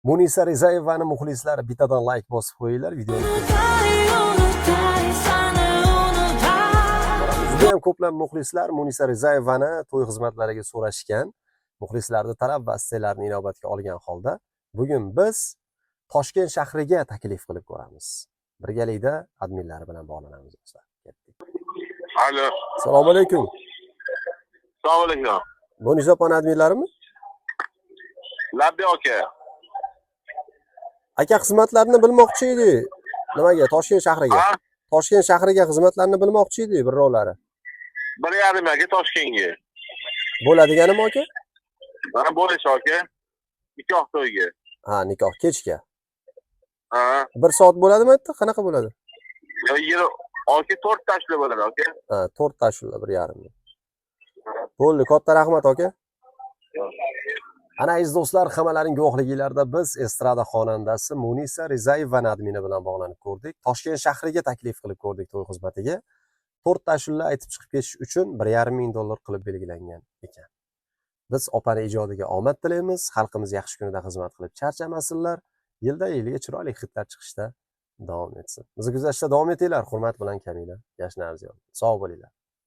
Munisa Rizayevani muxlislari, bittadan layk bosib qo'yinglar videoni. Unutay, unutay, sani unutay. Judayam ko'plab muxlislar Munisa Rizayevani to'y xizmatlariga so'rashgan. Muxlislarni talab va istaklarini inobatga olgan holda bugun biz Toshkent shahriga taklif qilib ko'ramiz. Birgalikda adminlari bilan bog'lanamiz, do'stlar. Ketdik. Alo. Assalomu alaykum. Assalomu alaykum. Munisa opani adminlarimi? Labbay, aka. Aka, xizmatlarni bilmoqchi edik. Nimaga? Toshkent shahriga. Ha? Toshkent shahriga xizmatlarni bilmoqchi edik birrovlari. 1,5 aka, Toshkentga. Bo'ladiganimi, aka? Mana bo'lish, aka. Nikoh to'yiga. Ha, nikoh kechga. Ha. Bir soat bo'ladimi aytdi? Qanaqa bo'ladi? Yo, yer aka, to'rtta ashula bo'ladi, aka. Ha, to'rtta ashula, 1,5 ming. Bo'ldi, katta rahmat, aka. Ana, aziz do'stlar, hammalaring guvohliginglarda biz estrada xonandasi Munisa Rizayevani admini bilan bog'lanib ko'rdik. Toshkent shahriga taklif qilib ko'rdik to'y xizmatiga. To'rtta ashula aytib chiqib ketish uchun 1,5 ming dollar qilib belgilangan ekan. Biz opani ijodiga omad tilaymiz. Xalqimiz yaxshi kunida xizmat qilib charchamasinlar. Yildan yilga chiroyli hitlar chiqishda davom etsin. Bizni kuzatishda davom etinglar. Hurmat bilan, Kamina Yashnar. Sog' bo'linglar.